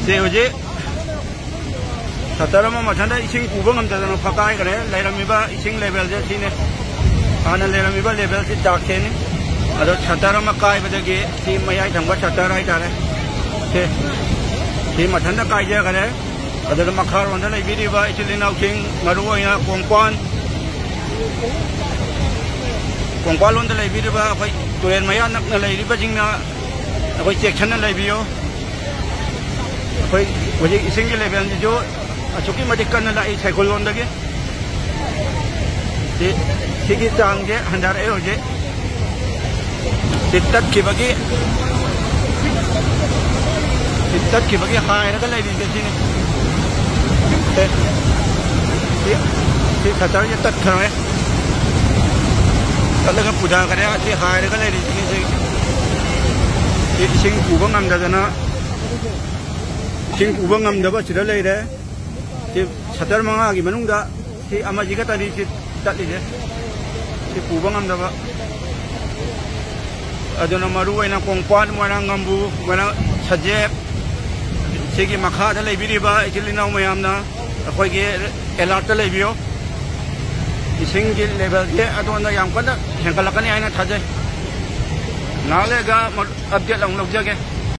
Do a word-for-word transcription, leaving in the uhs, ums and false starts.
ꯁꯦ, ꯍꯧꯖꯤꯛ ꯁꯇꯔ ꯑꯃ ꯃꯊꯟꯇ ꯏꯁꯤꯡ ꯄꯨꯕ ꯉꯝꯗꯗꯅ ꯐꯛꯀꯥꯏꯈ꯭ꯔꯦ꯫ ꯂꯩꯔꯝꯃꯤꯕ ꯏꯁꯤꯡ ꯂꯦꯚꯦꯜꯁꯦ ꯁꯤꯅꯦ꯫ ꯍꯥꯟꯅ ꯂꯩꯔꯝꯃꯤꯕ ꯂꯦꯚꯦꯜꯁꯤ ꯗꯥꯛꯁꯦꯅꯤ꯫ ꯑꯗꯣ ꯁꯇꯔ ꯑꯃ ꯀꯥꯏꯕꯗꯒꯤ ꯁꯤ ꯃꯌꯥꯏ ꯊꯪꯕ ꯁꯇꯔ ꯍꯥꯏꯇꯥꯔꯦ꯫ ꯁꯦ, ꯁꯤ ꯃꯊꯟꯇ ꯀꯥꯏꯖꯈ꯭ꯔꯦ꯫ ꯑꯗꯨꯅ ꯃꯈꯥꯔꯣꯝꯗ ꯂꯩꯕꯤꯔꯤꯕ ꯏꯆꯤꯜ ꯏꯅꯥꯎꯁꯤꯡ, ꯃꯔꯨꯑꯣꯏꯅ ꯀꯣꯡꯄꯥꯟ, ꯀꯣꯡꯄꯥꯜꯂꯣꯝꯗ ꯂꯩꯕꯤꯔꯤꯕ ꯑꯩꯈꯣꯏ ꯇꯨꯔꯦꯜ ꯃꯌꯥ ꯅꯛꯅ ꯂꯩꯔꯤꯕꯁꯤꯡꯅ ꯑꯩꯈꯣꯏ ꯆꯦꯛꯁꯤꯟꯅ ꯂꯩꯕꯤꯌꯨ꯫ ꯑꯩꯈꯣꯏ ꯍꯧꯖꯤꯛ ꯏꯁꯤꯡꯒꯤ ꯂꯦꯚꯦꯜꯁꯤꯁꯨ ꯑꯁꯨꯛꯀꯤ ꯃꯇꯤꯛ ꯀꯟꯅ ꯂꯥꯛꯏ ꯁꯥꯏꯀꯜ ꯂꯣꯝꯗꯒꯤ꯫ ꯁꯤ, ꯁꯤꯒꯤ ꯆꯥꯡꯁꯦ ꯍꯟꯊꯔꯛꯑꯦ ꯍꯧꯖꯤꯛ꯫ ꯁꯤ ꯇꯠꯈꯤꯕꯒꯤ, ꯁꯤ ꯇꯠꯈꯤꯕꯒꯤ ꯍꯥꯏꯔꯒ ꯂꯩꯔꯤꯁꯦ ꯁꯤꯅꯤ꯫ ꯁꯦ, ꯁꯤ, ꯁꯤ ꯁꯇꯔꯁꯦ ꯇꯠꯈ꯭ꯔꯦ꯫ ꯇꯠꯂꯒ ꯄꯨꯊꯈ꯭ꯔꯦ꯫ ꯁꯤ ꯍꯥꯏꯔꯒ ꯂꯩꯔꯤꯁꯤꯅꯤ꯫ ꯁꯤ, ꯁꯤ ꯏꯁꯤꯡ ꯄꯨꯕ ꯉꯝꯗꯗꯅ, ꯏꯁꯤꯡ ꯄꯨꯕ ꯉꯝꯗꯕ ꯁꯤꯗ ꯂꯩꯔꯦ꯫ ꯁꯤ ꯁꯇꯔ ꯃꯉꯥꯒꯤ ꯃꯅꯨꯡꯗ ꯁꯤ ꯑꯃꯁꯤ ꯈꯛꯇꯅꯤ ꯁꯤ ꯆꯠꯂꯤꯁꯦ꯫ ꯁꯤ ꯄꯨꯕ ꯉꯝꯗꯕ꯫ ꯑꯗꯨꯅ ꯃꯔꯨ ꯑꯣꯏꯅ ꯀꯣꯡꯄꯥꯟ, ꯃꯣꯏꯔꯥꯡ ꯉꯝꯕꯨ, ꯃꯣꯏꯔꯥꯡ ꯁꯖꯦꯞ, ꯁꯤꯒꯤ ꯃꯈꯥꯗ ꯂꯩꯕꯤꯔꯤꯕ ꯏꯆꯤꯜ ꯏꯅꯥꯎ ꯃꯌꯥꯝꯅ ꯑꯩꯈꯣꯏꯒꯤ ꯑꯦꯂꯔꯠꯇ ꯂꯩꯕꯤꯌꯨ꯫ ꯏꯁꯤꯡꯒꯤ ꯂꯦꯚꯦꯜꯁꯦ ꯑꯗꯣꯝꯗ ꯌꯥꯝ ꯀꯟꯅ ꯍꯦꯟꯒꯠꯂꯛꯀꯅꯤ ꯍꯥꯏꯅ ꯊꯥꯖꯩ꯫ ꯉꯥꯏꯍꯥꯛ ꯂꯩꯔꯒ ꯑꯞꯗꯦꯠ ꯑꯃꯨꯛ ꯂꯧꯖꯒꯦ꯫